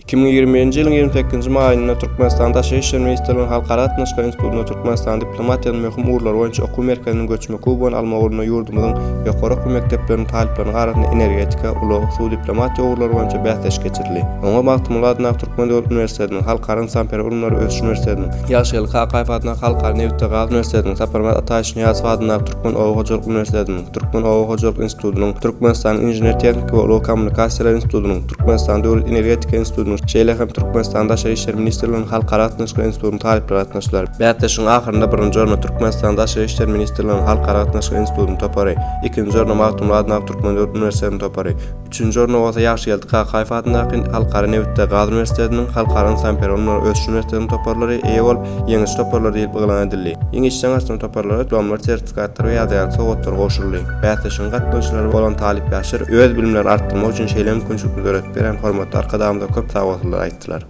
2021-nji ýylyň 28-nji maýynda Türkmenistanyň Daşary işler ministrliginiň Halkara gatnaşyklary institutynda Türkmenistanyň diplomatiýasynyň möhüm ugurlary boýunça okuw merkeziniň göçme kubogyny almak ugrunda ýurdumyzyň ýokary okuw mekdepleriniň talyplarynyň arasynda energetika, ulag, suw diplomatiýa ugurlary boýunça bäsleşik geçirildi. Oňa Magtymguly adyndaky Türkmen döwlet uniwersitetiniň, Halkara ynsanperwer ylymlary ösüş uniwersitetiniň, Ýagşygeldi Kakaýew adyndaky Halkara nebit we gaz uniwersitetiniň, Saparmyrat Ataýewiç Nyýazow adyndaky Türkmen oba hojalyk uniwersitetiniň, Türkmen oba hojalyk institutynyň, Türkmenistanyň Inžener-tehniki we ulag kommunikasiýalary institutynyň, Türkmenistanyň Döwlet energetika institutynyň, şeýle hem Türkmenistanyň Daşary işler ministrliginiň Halkara gatnaşyklary institutynyň talyplary gatnaşdylar. Bäsleşigiň ahyrynda birinji orna Türkmenistanyň Daşary işler ministrliginiň Halkara gatnaşyklary institutynyň topary, ikinji orna Magtymguly adyndaky Türkmen döwlet uniwersitetiniň topary, Üçünji orna bolsa Ýagşygeldi Kakaýew adyndaky Halkara nebit we gaz uniwersitetiniň, Halkara ynsanperwer ylymlary ösüş uniwersitetiniň toparlary eýe bolup, ýeňiji toparlar diýlip yglan edildi. Iň işjeň gatnaşan toparlara diplomlar, sertifikatlar we ýadygärlik sowgatlary gowşuryldy. Bäsleşigiň gatnaşyjylary bolan talyp ýaşlar öz bilimlerini artdyrmak üçin şeýle mümkinçilikleri döredip beren hormatly Arkadagymyza köp sagbolsunlar aýtdylar.